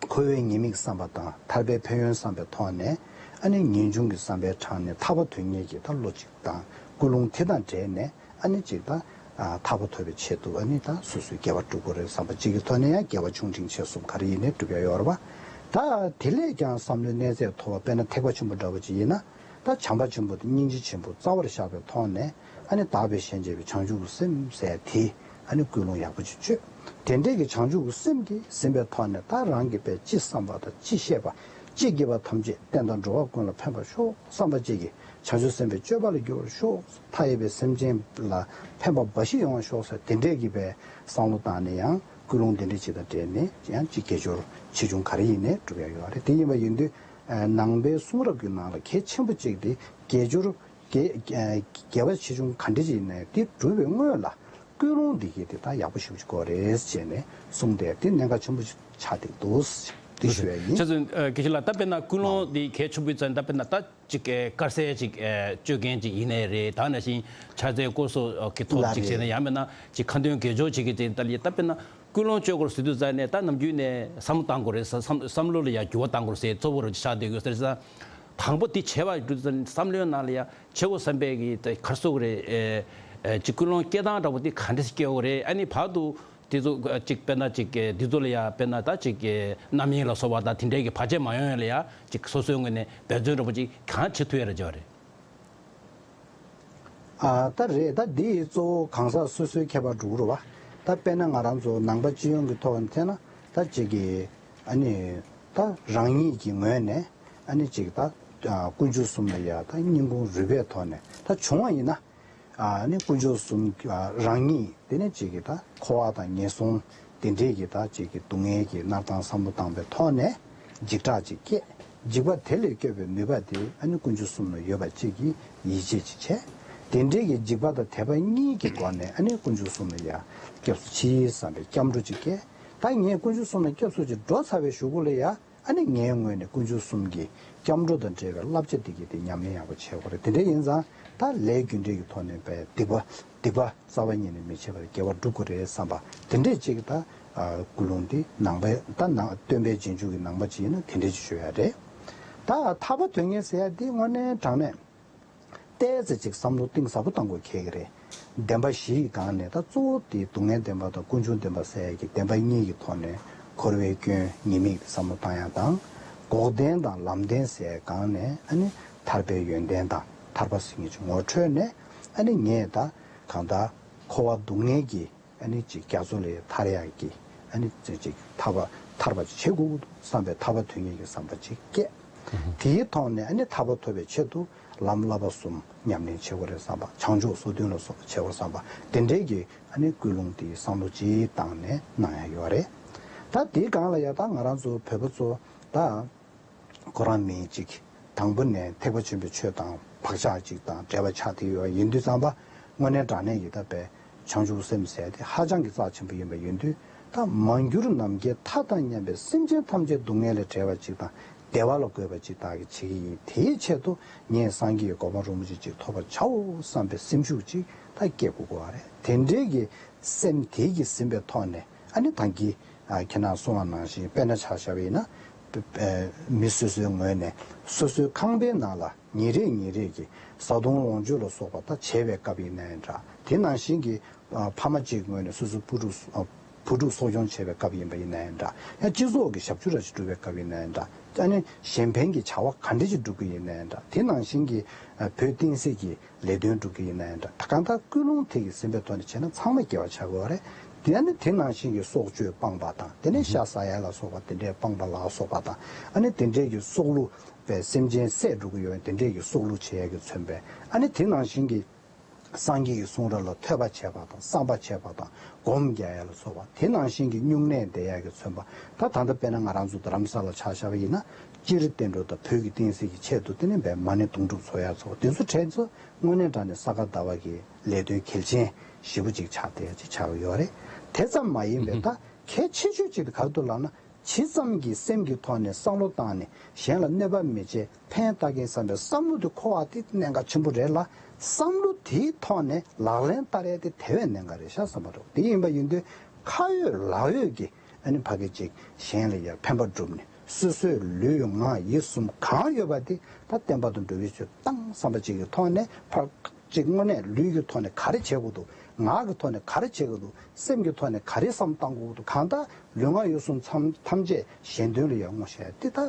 འཁོར་བའི་ཉེས་དམིགས་བསམ་པ་དང་ཐར་པའི་ཕན་ཡོན་བསམ་པའི་ཐོག་ནས། ཨ་ནི་ངེས་འབྱུང་གི་བསམ་པའི་དྲང་ནས་ཐར་པ་དོན་གཉེར་གྱི་ད་བློ་གཅིག་དང་ཀུན་སློང་དེ་དང་འབྲེལ་ནས། ཨ་ནི་གཅིག་ད་ཐར་པ་ཐོབ་པའི་ཆེད་དུ་ཨ་ནི་ད་སོ་སོའི་དགེ་བ་སྒྲུབ་དགོས་རེད་བསམ་པ་གཅིག་གི་ཐོག་ནས་ཡང་དགེ་བ་ཆུང་འབྲིང་ཆེ་གསུམ་ག་རེ་ཡིན་ནའི་སྒྲུབ་ཡ་ཡོད་རེད་བ། ད་དེ་ལས་ཀྱང་བསམ་བློའི་གནས་ཚད་མཐོ་བ་དཔེར་ན་ཐེག་པ་ཆེན་པོ་འདྲ་བོ་ཅིག་ཡིན་ན། ད་བྱམས་པ་ཆེན་པོ་དང་སྙིང་རྗེ་ཆེན་པོ་རྩ་བར་བཞག་པའི་ཐོག་ནས། ཨ་ནི་བདག་པས་གཞན་གཅེས་པའི་བྱང་ཆུབ་ཀྱི་སེམས་ཟེར་དེ། ཨ་ནི་ཀུན་སློང་ཡག་པོ་ཅིག་བཅོས། དེ་འདྲས་ཀྱི་བྱང་ཆུབ་ཀྱི་སེམས་ཀྱིས་ཟིན་པའི་ཐོག་ནས་ད་རང་གིས་པས་ཅི་བསམ་པ་དང་ཅི་བཤད་པ། ཅི་བགྱིས་པ་ཐམས་ཅད་བསྟན་དང་འགྲོ་བ་ཀུན་ལ་ཕན་པར་ཤོག་བསམ་པ་ཅིག་གིས་བྱང་ཆུབ་སེམས་དཔའི་སྤྱོད་པ་ལ་འགྱུར་བར་ཤོག་མཐའ་ཡས་པའི་སེམས་ཅན་ལ་ཕན་པ་འབའ་ཞིག་ཡོང་བར་ཤོག་ཟེར་དེ་འདྲས་ཀྱི་པའི་བསམ་བློ་བཏང་ནས་ཡང་ཀུན་སློང་དེ་འདྲས་ཅིག་དང་འབྲེལ་ནས་ཡང་ཅིག་དགེ་སྦྱོར་ཆེ་ཆུང་ག་རེ་ཡིན་ནའི་སྒྲུབ་ཡ་ཡོད་རེད། དེ་ཡིན་པ་ཡིན་དུས་ནང་པའི་གསུང་རབ་ཀྱི་ནང་ལ་གལ་ཆེན་པོ་གཅིག་དེ་དགེ་སྦྱོར། དགེ་དགེ་བ་ཆེ་ཆུང་ག་འདྲ་ཅིག་ཡིན་ནའི་དེ་སྒྲུབ་པའི་སྔོན་ལ་ཀུན་སློང་འདི་གས་དེ་ད་ཡག་པོ་ཞེ་པོ་ཅིག་དགོས་རེད་ཅེས་ནས་གསུངས་ཏེ་དེ་གནད་འགག་ཆེན་པོ་ཞིག་ཆགས་བསྡད་འདུག་དེ་ཞུ་ཡ་ཡིན། ཁྱེད་ཚོས་ཨ་དགེ་བཤེས་ལགས། ད་དཔེར་ན་ཀུན་སློང་འདི་གལ་ཆེན་པོའི་རྩ་ནས། ད་དཔེར་ན་ད་ཅིག་ཨེ་དཀར་ཟས་ཅིག་ཨེ་སྤྱོད་མཁན་ཅིག་ཡིན་ནའི་རེད། ད་ནང་བཞིན་ཕྱག་འཚལ་སྐོར་གསོག་གི་ཐོག་ཅིག་བྱས་ནས། ཡང་མིན་ན་ཅིག་ཁ་འདོན་དགེ་སྦྱོར་བྱེད་མཁན་ཅིག་ཡིན་ད་ལ། ད་དཔེར་ན་ཀུན་སློང་སྤྱོད་སྐོར་ཟེར་དུས་ཙ་ནས། ད་ནམ་རྒྱུན་ནས་བསམ་བློ་བཏང་དགོས་རེད་ཟེར། བསམ་བསམ་བློ་ལ་ཡང་འགྱུར་བ་གཏང་དགོས་རེད་ཟེར་ཚོར་བ་རུ་ཆགས་བསྡད་ཡོད་ཟེར་ཙང་། དང་པོ་དེ་བྱས་པ་ཡིན་དུས་ཙ་ནས་བསམ་བློའི་ནང་ལ་ཡང་བྱེད་དགོས་བསམ་པའི་གི་ད་ག་རེ་ཟེར་དགོས་རེད། ཨེ་ཨེ་ཅིག་ཀུན་སློང་སྐྱེ་སྟངས་འདྲ་པོ་དེ་ག་འདྲ་ཞིག་སྐྱེ་དགོས་རེད། ཨ་ནི་བར་དུ་དེ་ཚོ་ཅིག་དཔེར་ན་ཅིག་འདི་ཚོ་ལ་ཡ་དཔེར་ན་ད་ཅིག་རྣམ་གཡེང་ལ་སོགས་པ་དང་དེ་འདྲའི་གི་བར་ཆད་མ་ཡོང་ཡ་ལ་ཡ་ཅིག་སོ་སོའི་ངོས་ནས་འབད་བརྩོན་འདྲ་པོ་ཅིག་གང་བྱེད་ཐུབ་ཡ་རེད་བྱ་བ་རེད། ཨ་ད་རེད། ད་འདི་གཙོ་བོ་གང་ཟག་སོ་སོའི་ཁྱད་པར་འགྲོ་གི་རེད་བ། ད་དཔེར་ན་ང་རང་ཚོ་ནང་པ་སྤྱི་ཡོངས་ཀྱི་ཐོག་ནས་བལྟས་ན། ད་ཅིག་གི་ཨ་ནི་ད་རང་ཉིད་ཀྱི་ངོས་ནས་ཨ་ནི་ཅིག་ད་ཨ་དཀོན་མཆོག་གསུམ་ལ་ཡ་ད་སྙིང་ཁུང་རུས་པའི་ཐོག་ནས་ད་བྱུང་བ་ཡིན་ན། ཨ་ནི་དཀོན་མཆོག་གསུམ་ཨ་རང་ཉིད། དེ་ནས་ཅིག་གི་ད་འཁོར་བ་དང་ངན་སོང་དེ་འདྲས་ཀྱི་ད་ཅིག་གི་སྡུག་བསྔལ་གྱི་མནར་སྟངས་བསམ་བློ་བཏང་པའི་ཐོག་ནས་འཇིགས་སྐྲག་ཅིག་སྐྱེས། འཇིགས་པ་དེ་ལས་སྐྱོབ་པའི་ནུས་པ་དེ་ཨ་ནི་དཀོན་མཆོག་གསུམ་ལ་ཡོད་པ་ཅིག་གིས་ཡིད་ཆེས་ཅིག་བྱས། དེ་འདྲས་ཀྱི་འཇིགས་པ་དང་དད་པ་གཉིས་ཀྱི་སྒོ་ནས་ཨ་ནི་དཀོན་མཆོག་གསུམ་ལ་ཡ་སྐྱབས་སུ་མཆི་བསམ་པའི་སྐྱབས་འགྲོ་ཅིག་སྐྱེས། ད་ངས་དཀོན་མཆོག་གསུམ་ལ་སྐྱབས་སུ་ཅིག་འགྲོ་ཚར་བའི་གཞུག་གུ་ལ་ཡ། ཨ་ནི་ངའི་ངོས་ནས་དཀོན་མཆོག་གསུམ་གྱི་སྐྱབས་འགྲོ་དང་འབྲེལ་བའི་བསླབ་བྱ་འདི་གི་དེ་ཉམས་ལེན་ཡག་པོ་བྱེད་དགོས་རེད། དེ་འདྲ་ཡིན་ཙང་ད་ལས་རྒྱུ་འབྲས་ཀྱི་ཐོག་ནས་པའི་སྡིག་པ་སྡིག་པ་རྩ་བ་ཉིད་ནས་མི་བྱེད་པར་དགེ་བ་སྒྲུབ་དགོས་རེད་བསམ་པ་དེ་འདྲས་ཅིག་ད་ཨ་ཀུན་སློང་འདི་ནང་པའི་ད་ནང་སྟོན་པའི་རྗེས་འཇུག་གི་ནང་པ་ཅིག་ཡིན་ན་དེ་འདྲས་ཅིག་ཞུ་ཡ་རེད། ད་ཐར་པ་དོན་གཉེར་ཟེར་ཡ་འདི་དངོས་གནས་དྲང་གནས། ཏོག་ཙམ་ཅིག་བསམ་བློ་གཏིང་ཟབ་པོ་གཏང་དགོས་གལ་གི་རེད། བདེན་པ་བཞིའི་སྒང་ནས་ད་གཙོ་བོ་དེ་སྡུག་བསྔལ་བདེན་པ་དང་ཀུན་འབྱུང་བདེན་པ་ཟེར་ཡ་གི་བདེན་པ་གཉིས་ཀྱི་ཐོག་ནས་འཁོར་བའི་སྐྱོན་ཉེས་དམིགས་དེ་བསམ་བློ་བཏང་ཡ་དང་། འགོག་བདེན་དང་ལམ་བདེན་ཟེར་ཡའི་སྒང་ནས་ཨ་ནི་ཐར་པའི་ཡོན་ཏན་དང་ཐར་པ་ཟེར་མཁན་ཅིག་ངོ་འཕྲོད་ནས། ཨ་ནི་ངས་ད་གང་ལྟར་འཁོར་བ་སྡུག་བསྔལ་གྱི་ཨ་ནི་ཅིག་རྒྱ་མཚོ་ལས་ཐར་ཡག་གི་ཨ་ནི་ཅིག་ཅིག་ཐར་པ་ཐར་པ་ཅིག་བྱེད་དགོས་ཀྱི་འདུག་བསམ་པའི་ཐར་པ་དོན་གཉེར་གྱི་བསམ་པ་ཅིག་སྐྱེས། དེའི་ཐོག་ནས་ཨ་ནི་ཐར་པ་ཐོབ་པའི་ཆེད་དུ་ལམ་བསླབ་པ་གསུམ་ཉམས་ལེན་བྱེད་དགོས་རེད་བསམ་པ། བྱང་ཆུབ་སོ་བདུན་ལ་སོགས་པ་བྱེད་དགོས་བསམ་པ་དེ་འདྲའི་གི་ཨ་ནི་ཀུན་སློང་དེའི་བསམ་བློ་ཅིག་བཏང་ནས་གནང་ཡག་ཡོད་རེད། ད་དེའི་སྒང་ལ་ཡ་ད་ང་རང་ཚོ་བོད་པ་ཚོ་ད། ཁོ་རང་མིང་གཅིག་དང་པོ་ནས་ཐེག་པ་ཆེན་པོའི་ཆོས་དང་བག་ཆགས་གཅིག་དང་འབྲེལ་བ་ཆགས་བསྡད་ཡོད་ཡིན་དུས་ཙམ་པ། དངོས་གནས་དྲང་གནས་ཀྱི་ད་པའི་བྱང་ཆུབ་སེམས་ཟེར་དེ་ཧ་ཅང་གི་རྩ་ཆེན་པོ་ཡིན་པ་ཡིན་དུས། ད་མ་གྱུར་ནམ་མཁའི་མཐའ་དང་མཉམ་པའི་སེམས་ཅན་ཐམས་ཅད་སྡུག་བསྔལ་ལས་བསྒྲལ་བ་གཅིག་དང་བདེ་བ་ལ་འགོད་པ་གཅིག་བདག་གིས་བྱེད་ཀྱི་ཡིན། དེའི་ཆེད་དུ་ངས་སངས་རྒྱས་ཀྱི་གོ་འཕང་རིན་པོ་ཆེ་གཅིག་ཐོབ་པར་བྱའོ་བསམ་པའི་སེམས་ཤུགས་གཅིག་ད་སྐྱེ་དགོས་ཀྱི་ཡོད་རེད། དེ་འདྲའི་གི་སེམས་དེ་གིས་ཟིན་པའི་ཐོག་ནས། ཨ་ནི་ད་གིན་ཨ་ཁྱེད་རང་གསུངས་པ་ནང་བཞིན་དཔེར་ན་ཆ་བཞག་པ་ཡིན་ན། ཨ་མི་སོ་སོའི་ངོས་ནས་སོ་སོའི་ཁང་པའི་ནང་ལ་ཉིན་རེ་ཉིན་རེ་གི་བཟའ་བཏུང་ལོངས་སྤྱོད་ལ་སོགས་པ་ད་བྱེད་པའི་སྐབས་ཡིན་ན་ཡང་འདྲ། དེ་ནང་བཞིན་གྱི་ཨ་ཕ་མ་གཅིག་ངོས་ནས་སོ་སོའི་བུ་ཕྲུག་ཨ་བུ་ཕྲུག་གསོ་སྐྱོང་བྱེད་པའི་སྐབས་ཡིན་པ་ཡིན་ན་ཡང་འདྲ། ཡང་སྤྱི་ཚོགས་ཀྱི་ཞབས་ཞུ་ར་ཞིག་སྒྲུབ་པའི་སྐབས་ཡིན་ན་ཡང་འདྲ། ཨ་ནི་གཞན་ཕན་གྱི་བྱ་བ་ག་འདྲ་ཞིག་སྒྲུབ་ཀྱི་ཡིན་ན་ཡང་འདྲ། དེ་ནང་བཞིན་གྱི་ཨ་བོད་བསྟན་སྲིད་ཀྱི་ལས་དོན་སྒྲུབ་ཀྱི་ཡིན་ན་ཡང་འདྲ། ད་གང་ལྟར་ཀུན་སློང་དེ་གི་ཟིན་པའི་ཐོག་ནས་བྱས་ན་ཚང་མ་དགེ་བ་ཆགས་ཀྱི་ཡོད་རེད། དེ་ནི་དེ་ནང་བཞིན་གྱི་སྲོག་གཅོད་སྤངས་པ་དང་། དེ་ནས་ཤ་ཟ་ཡ་ལ་སོགས་པ་དེ་འདྲའི་སྤངས་པ་ལ་སོགས་པ་དང་། ཨ་ནི་དེ་འདྲའི་གི་སྲོག་བླུ་བའི་སེམས་ཅན་བསད་འགྲོ་གི་ཡོད་པའི་དེ་འདྲའི་གི་སྲོག་བླུ་བྱེད་ཡ་གི་མཚོན་པའི། ཨ་ནི་དེ་ནང་བཞིན་གྱི་སངས་རྒྱས་ཀྱི་གསུང་རབ་ལ་ཐོས་པ་བྱས་པ་དང་། བསམ་པ་བྱས་པ་དང་། སྒོམ་རྒྱག་ཡ་ལ་སོགས་པ། དེ་ནང་བཞིན་གྱི་སྨྱུང་གནས་བསྡད་ཡ་གི་མཚོན་པ། ད་ད་ལྟ་དཔེར་ན་ང་རང་ཚོ་རྡ་རམ་ས་ལ་ཆ་བཞག་པ་ཡིན་ན། སྤྱིར་བསྟན་འགྲོ་དང་བོད་ཀྱི་བསྟན་སྲིད་ཀྱི་ཆེད་དུ་དེ་ནི་བའི་མ་ཎི་དུང་སྒྲུབ་འཚོགས་ཡ་ཚོ་དེ་ཚོ་དྲན་ཚོ། དངོས་གནས་དྲང་གནས་ས་ག་ཟླ་བ་གི་ལས་དོན་གལ་ཆེན་ཞེ་པོ་ཅིག་ཆགས་བསྡད་ཅིག་ཆགས་ཡོད་རེད། དེ་ཙམ་མ་ཡིན་པའི་ད་གལ་ཆེ་ཤོས་ཅིག་དེ་ག་རེ་འདུག་ལབ་ན། ཇི་ཙམ་གྱིས་སེམས་ཀྱི་ཐོག་ནས་བསམ་བློ་བཏང་ནས་གཞན་ལ་གནོད་པ་མི་བྱེད། ཕན་བཏགས་མཁན་བསམ་པའི་བསམ་བློ་དེ་འཁོར་བ་དེ་གནད་འགག་ཆེན་པོ་རེད་ལ། བསམ་བློ་དེའི་ཐོག་ནས་ལག་ལེན་བསྟར་ཡ་དེ་དེ་བས་གནད་འགག་རེད་ཤག་བསམ་པ་འདུག་དེ་ཡིན་པ་ཡིན་དུས་ཁ་ཡོད་ལག་ཡོད་ཀྱིས་ཨ་ནི་ཕ་གི་ཅིག་གཞན་ལ་ཡ་ཕན་པ་བསྒྲུབས་ནས། སོ་སོའི་ལུས་ངག་ཡིད་གསུམ་གང་ཡོད་པ་དེ་ད་བསྟན་པ་དང་འགྲོ་བའི་ཆོས་བཏང་བསམ་པ་ཅིག་གི་ཐོག་ནས་ཕར་ཅིག་དངོས་གནས་ལུས་ཀྱི་ཐོག་ནས་ག་རེ་བྱེད་དགོས་འདུག་ངག་གི་ཐོག་ནས་ག་རེ་བྱེད་དགོས་འདུག་སེམས་ཀྱི་ཐོག་ནས་ག་རེ་བསམ་བཏང་དགོས་འདུག་གང་ལྟར་ལུས་ངག་ཡིད་གསུམ་ཐམས་ཐམས་ཅད་གཞན་དོན་ལ་ཡང་བསྔོ་བྱས་ཏེ་ད་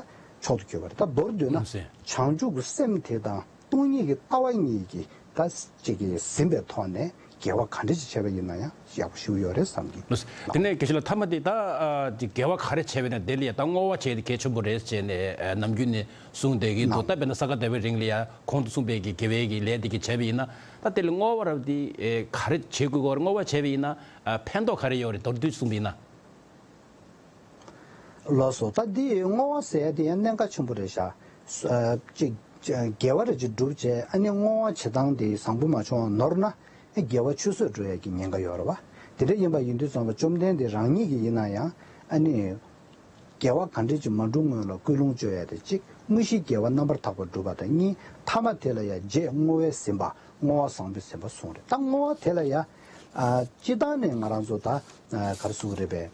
མཆོག་ཏུ་གྱུར་པ་རེད། ད་མདོར་བསྡུས་ན་ཨུམ་སེ། བྱང་ཆུབ་ཀྱི་སེམས་དེ་དང་སྟོང་ཉིད་ཀྱི་ལྟ་བ་གཉིས་ཀྱིས་ད་ཅིག་གིས་ཟིན་པའི་ཐོག་ནས་དགེ་བ་ག་འདྲ་ཞིག་བྱས་པ་ཡིན་ན་ཡང་ཡག་པོ་ཞིག་ཡོད་རེད་བསམ་གི། ལགས། དེ་ནས་དགེ་བཤེས་ལགས་མཐའ་མ་དེ་ད་ཨ་དེ་དགེ་བ་ག་རེ་བྱས་པ་ཡིན་ན་དེ་ལ་ཡ་ད་བསྔོ་བ་བྱས་ཏེ་གལ་ཆེན་པོ་རེད་ཅེས་ནས་ཨ་ནམ་རྒྱུན་ནས་གསུངས་བསྡད་ཀྱི་འདུག་ད་དཔེར་ན་ས་ག་ཟླ་བའི་རིང་ལ་ཡ་གོང་དུ་གསུངས་པའི་གི་དགེ་བའི་གི་ལས་དེ་གི་བྱས་པ་ཡིན་ན། ད་དེ་ལ་བསྔོ་བ་རབ་དེ་ཨེ་ག་རེ་བྱེད་དགོས་གོ། བསྔོ་བ་བྱས་པ་ཡིན་ན་ཨ་ཕན་ཐོགས་ག་རེ་ཡོད་རེད། མདོར་བསྡུས་གསུངས་པ་ཡིན་ན། ལགས་སོ། ད་འདི་བསྔོ་བ་ཟེར་ཡ་དེ་ཡང་གནད་འགག་ཆེན་པོ་རེད་ཤག་ཨ་ཅིག་དགེ་བ་རེ་ཅིག་བསྒྲུབས་བྱས། ཨ་ནི་བསྔོ་བ་བྱེད་སྟངས་དེ་བཟང་པོ་མ་བྱུང་བ་ནོར་ན། ཨ་དགེ་བ་ཆུད་ཟོས་འགྲོ་ཡ་གི་ཉེན་ཁ་ཡོད་རེད་བ། དེ་འདྲ་ཡིན་པ་ཡིན་དུས་ཙམ་པ་བཅོམ་ལྡན་འདས་རང་ཉིད་ཀྱིས་ཡིན་ན་ཡང་ཨ་ནི། དགེ་བ་ག་འདྲ་ཅིག་མ་སྒྲུབ་སྔོན་ལ་སྐུལ་སློང་བཅོ་ཡ་དེ་གཅིག་དངོས་གཞིའི་དགེ་བ་རྣམ་པར་དག་པ་སྒྲུབ་པ་དང་གཉིས། ཐ་མ་དེ་ལ་ཡ་རྗེས་བསྔོ་བའི་ཟིན་པ། བསྔོ་བ་བཟང་པོའི་ཟིན་པ་གསུངས་རེད། ད་བསྔོ་བ་དེ་ལ་ཡ། ཨ། སྤྱིར་བཏང་ནས་ང་རང་ཚོ་ད། ཨ། ག་རེ་ཟེར་དགོས་རེད་པས།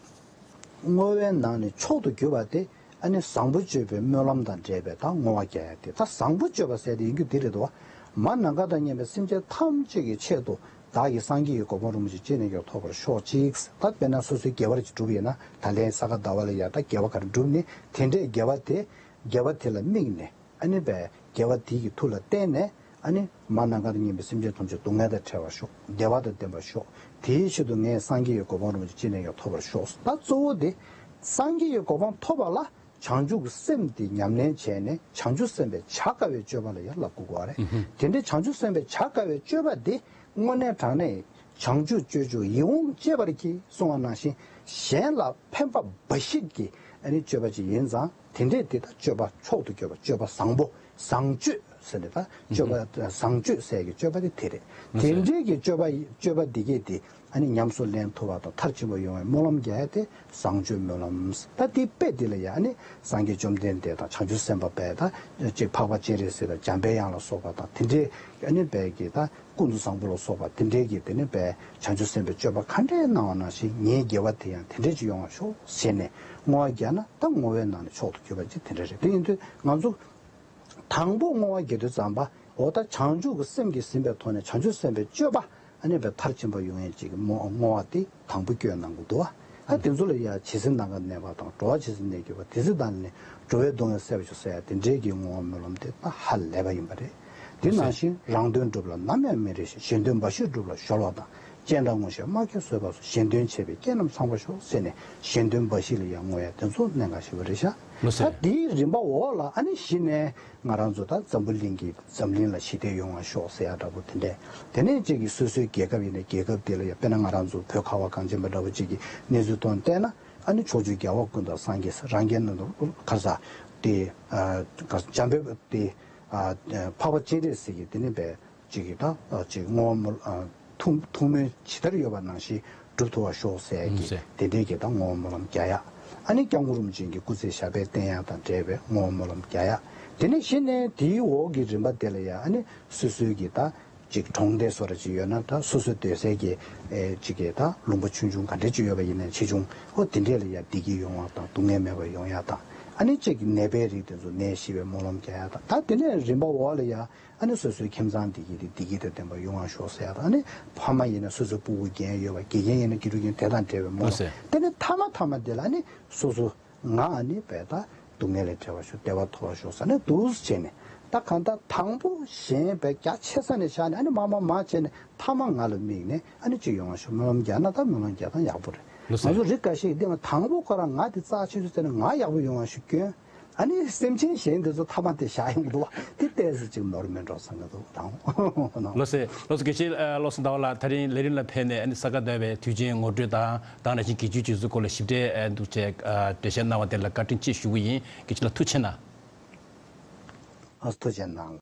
བསྔོ་བའི་ནང་ནས་མཆོག་ཏུ་གྱུར་པ་དེ། ཨ་ནི་བཟང་པོ་སྤྱོད་པའི་སྨོན་ལམ་དང་འབྲེལ་བའི་ད་བསྔོ་བ་རྒྱག་ཡ་དེ། ད་བཟང་པོ་སྤྱོད་པ་ཟེར་དེ་ཡིན་རྒྱུ་དེ་རེད་དོ། མ་ནམ་མཁའ་དང་མཉམ་པའི་སེམས་ཅན་ཐམས་ཅད་ཀྱི་ཆེད་དུ་བདག་གིས་སངས་རྒྱས་ཀྱི་གོ་འཕང་རིན་པོ་ཆེ་ཅི་ནས་ཀྱང་ཐོབ་པར་ཤོག་ཅིག་ད་དཔེར་ན་སོ་སོའི་དགེ་བ་ཅིག་བསྒྲུབས་ཡོད་ན། ད་ལན་ས་ག་ཟླ་བ་ལ་ཡ་ད་དགེ་བ་ག་རེ་བསྒྲུབས་ནས། དེ་འདྲའི་དགེ་བ་དེ། དགེ་བ་དེ་ལ་དམིགས་ནས། ཨ་ནི་བས་དགེ་བ་དེ་ཡི་མཐུ་ལ་བརྟེན་ནས། ཨ་ནི་མ་ནམ་མཁའ་དང་མཉམ་པའི་སེམས་ཅན་ཐམས་ཅད་སྡུག་བསྔལ་དང་བྲལ་བར་ཤོག་བདེ་བ་དང་ལྡན་པར་ཤོག་དེའི་ཆེད་དུ་ངས་སངས་རྒྱས་ཀྱི་གོ་འཕང་རིན་པོ་ཆེ་ཅི་ནས་ཀྱང་ཐོབ་པར་ཤོག་ད་གཙོ་བོ་དེ། སངས་རྒྱས་ཀྱི་གོ་འཕང་ཐོབ་པ་ལ་བྱང་ཆུབ་ཀྱི་སེམས་དེ་ཉམས་ལེན་བྱས་ནས། བྱང་ཆུབ་སེམས་དཔའི་བྱ་དཀའ་བའི་སྤྱོད་པ་ལ་ཡང་བསླབ་དགོས་པ་རེད། དེ་འདྲའི་བྱང་ཆུབ་སེམས་དཔའི་བྱ་དཀའ་བའི་སྤྱོད་པ་དེ། དངོས་གནས་དྲང་གནས་བྱང་ཆུབ་སྤྱོད་མཆོག་ཡིད་འོང་སྤྱད་པར་གྱིས་གསུངས་པ་ནང་བཞིན། གཞན་ལ་ཕན་པ་འབའ་ཞིག་གི། ཨ་ནི་སྤྱོད་པ་ཅིག་ཡིན་ཙང་། དེ་འདྲས་དེ་ད་སྤྱོད་པ་མཆོག་ཏུ་གྱུར་པ། སྤྱོད་པ་བཟང་པོ། བཟང་སྤྱོད་ཟེར་ནས། ད་སྤྱོད་པ་བཟང་སྤྱོད་ཟེར་གྱི་སྤྱོད་པ་དེ་དེ་རེད། དེ་འདྲས་ཀྱི་སྤྱོད་པ། སྤྱོད་པ་འདི་གས་དེ། ཨ་ནི་ཉམས་སུ་ལེན་ཐུབ་པ་དང་མཐར་ཕྱིན་པ་ཡོང་བའི་སྨོན་ལམ་རྒྱག་ཡ་དེ་བཟང་སྤྱོད་སྨོན་ལམ། ད་དེའི་དཔེ་འདི་ལ་ཡ། ཨ་ནི་སངས་རྒྱས་བཅོམ་ལྡན་འདས་དང་བྱང་ཆུབ་སེམས་དཔའ་བས། ད་ཅིག་འཕགས་པ་སྤྱན་རས་གཟིགས་དང་འཇམ་པའི་དབྱངས་ལ་སོགས་པ་དང་། དེ་འདྲའི། ཨ་ནི་བས་ཀྱི་ད། ཀུན་ཏུ་བཟང་པོ་ལ་སོགས་པ་དེ་འདྲའི་གི། དེ་ནི་བས་བྱང་ཆུབ་སེམས་དཔའི་སྤྱོད་པ་ག་འདྲས་གནང་བ་ནང་བཞིན། ངའི་དགེ་བ་དེ་ཡང་དེ་འདྲས་ཅིག་ཡོང་བར་ཤོག་ཟེར་ནས་བསྔོ་བ་རྒྱག་ན། ད་བསྔོ་བའི་ནང་ནས་མཆོག་ཏུ་གྱུར་པ་ཅིག་དེ་འདྲ་རེད། དེ་ཡིན་དུས་ང་ཚོ་དང་པོ་བསྔོ་བ་རྒྱག་དུས་ཙམ་པ། འོ་ད་བྱང་ཆུབ་ཀྱི་སེམས་ཀྱིས་ཟིན་པའི་ཐོག་ནས་བྱང་ཆུབ་སེམས་དཔའི་སྤྱོད་པ། ཨ་ནི་བས་མཐར་ཕྱིན་པ་ཡོང་ཡས་ཅིག་གི་བསྔོ་བ་དེ་དང་པོ་སྐྱོན་གནང་གི་འདུག་བ། ཨ། དེ་ཚོ་ལ་ཡ། ཇི་སྲིད་ནམ་མཁའ་གནས་པ་དང་། འགྲོ་བ་ཇི་སྲིད་གནས་གྱུར་པ། དེ་སྲིད་བདག་ནི་འགྲོ་བའི་སྡུག་བསྔལ་སེལ་བར་ཤོག་ཟེར་ཡ་དེ་འདྲའི་གི་བསྔོ་བ་སྨོན་ལམ་དེ་ད་ཧ་ལས་པ་ཡིན་པ་རེད། དེ་ནང་བཞིན། རང་དོན་སྒྲུབ་ལ་ནམ་ཡང་མི་རེ་ཞིང་། གཞན་དོན་འབའ་ཞིག་སྒྲུབ་ལ་གཞོལ་བ་དང་། སྤྱན་དྲངས་མངོན་ཤེས་སྨྲ་མཁས་བཟོད་པ་སོགས། གཞན་དོན་བྱས་པའི་རྐྱེན་རྣམས་ཚང་བར་ཤོག་ཟེར་ནས། གཞན་དོན་འབའ་ཞིག་ལ་ཡང་བསྔོ་ཡ་དེ་ཚོ་གནད་འགག་ཞེ་པོ་རེད་ཤག་ལགས་སོ། ད་དེའི་རིམ་པ་འོག་ལ། ཨ་ནི་གཞི་ནས་ང་རང་ཚོ་ད་འཛམ་བུ་གླིང་གི། འཛམ་གླིང་ལ་ཞི་བདེ་ཡོང་བར་ཤོག་ཟེར་ཡ་འདྲ་པོ་དེ་འདྲས། དེ་ནས་གཅིག་གིས་སོ་སོའི་རྒྱལ་ཁབ་ཡིན་ན། རྒྱལ་ཁབ་དེ་ལ་ཡ། དཔེར་ན་ང་རང་ཚོ་བོད་ཁ་བ་གངས་ཅན་པ་འདྲ་པོ་གཅིག་གི་གནས་ཚུལ་ཐོག་བལྟས་ན། ཨ་ནི་ཕྱོགས་བཅུའི་རྒྱལ་བ་ཀུན་དང་སངས་རྒྱས། རང་རྒྱལ་ནང་དུ་ག་ས་དེ། ཨ། ག་ས། འཇམ་དཔལ་དེ། ཨ། འཕགས་པ་སྤྱན་རས་གཟིགས་ཀྱི་དེ་ནི་བས། གཅིག་གིས་ད། ཨ། གཅིག་བསྔོ་བ། ཨ། ཐུགས་ཐུགས་སྨོན་ཇི་ལྟར་ཡོད་པ་ནང་བཞིན་སྒྲུབ་ཐུབ་པར་ཤོག་ཟེར་གྱི། ཨུམ་ཟེར། དེ་འདྲའི་གི་ད་བསྔོ་བ་སྨོན་ལམ་རྒྱག་ཡ། ཨ་ནི་སྐྱབས་མགོན་རིན་པོ་ཆེ་གི་སྐུ་ཚེ་ཞབས་པད་བརྟན་ཡ་དང་འབྲེལ་བའི་བསྔོ་བ་སྨོན་ལམ་རྒྱག་ཡ། དེ་ནས་གཞི་ནས་དེའི་འོག་གི་རིམ་པ་དེ་ལ་ཡ། ཨ་ནི་སོ་སོའི་གི་ད་ཅིག་གྲོང་སྡེ་སོགས་ར་ཅིག་ཡོད་ན། ད་སོ་སོའི་སྡོད་སའི་གི། ཨེ། ཅིག་གི་ད་ལུང་པ་ཆུང་ཆུང་ག་འདྲ་ཅིག་ཡོད་པ་ཡིན་ནའི་ཆེ་ཆུང་། ཨོ། དེ་འདྲས་ལ་ཡ་བདེ་སྐྱིད་ཡོང་བ་དང་སྡུག་བསྔལ་མེད་པ་ཡོང་ཡ་དང་། ཨ་ནི་ཅིག་ནད་པའི་རིགས་དེ་ཚོ་ནད་ཞི་བའི་སྨོན་ལམ་རྒྱག་ཡ་དང་། ད་དེ་ནས་རིམ་པ་འོག་ལ་ཡ། ཨ་ནི་སོ་སོའི་ཁྱིམ་ཚང་བདེ་སྐྱིད་དེ་བདེ་སྐྱིད་དང་ལྡན་པ་ཡོང་བར་ཤོག་ཟེར་ཡ་དང་། ཨ་ནི་ཕ་མ་ཡིན་ན་སོ་སོའི་སྤུ་གུ་རྒན་ཡོད་པ། དགེ་རྒན་ཡིན་ན་དགེ་ཕྲུག་རྒན་དེ་དང་འབྲེལ་བའི་སྨོན་ལམ། ལགས་སོ། དེ་ནས་མཐའ་མ་མཐའ་མ་དེ་ལ། ཨ་ནི་སོ་སོ་ང་ཨ་ནི་བས་ད་སྡུག་བསྔལ་ལས་བྲལ་བར་ཤོག་བདེ་བ་ཐོབ་པར་ཤོག་ཟེར་ནས་འདུག་སེ་བྱས་ནས། ད་གང་ལྟར་དང་པོ་གཞན་བས་རྒྱ་ཆེ་ས་ནས་བཞག་ནས། ཨ་ནི་མར་མར་མར་བྱས་ནས་མཐའ་མ་ང་ལ་དམིགས་ནས། ཨ་ནི་ཅིག་ཡོང་བར་ཤོག་སྨོན་ལམ་རྒྱག་ན། ད་སྨོན་ལམ་རྒྱག་སྟངས་ཡག་པོ་རེད། ལགས་སོ། ང་ཚོ་རིགས་འགའ་ཤས་ཀྱིས་འདི་ང་དང་པོ་ཁོ་རང་ང་དེ་རྩ་ཆེ་ཤོས་བརྩིས་ནས་ང་ཡག་པོ་ཡོང་བ་ཞིག་སྐྱོན། ཨ་ནི་སེམས་ཅན་གཞན་དེ་ཚོ་མཐའ་མ་དེ་བཞག་ཡོང་གི་འདུག་བ། དེ་ཏོག་ཙམ་ཅིག་ནོར་མེད་འགྲོ་བསམ་གྱི་འདུག་དང་། ལགས་སོ། ལགས་སོ། དགེ་བཤེས། ཨ། བློ་བཟང་ཟླ་བ་ལགས། ད་རིང་ལས་རིམ་ལ་ཕེབས་ནས། ཨ་ནི་ས་ག་ཟླ་བའི་དུས་ཆེན་ངོ་སྤྲོད་དང་། དེ་ནང་བཞིན་གྱི་བྱས་རྗེས་སུ་སྐོར་ལ་ཞིབ་ཕྲའི། ཨ། འདུག་བྱས། ཨ། འགྲེལ་བཤད་གནང་བ་དེ་ལ་བཀའ་དྲིན་ཆེ་ཞུ་གི་ཡིན། དགེ་བཤེས་ལགས་ཐུགས་རྗེ་གནང་། ཨ། ཐུགས་རྗེ་གནང་།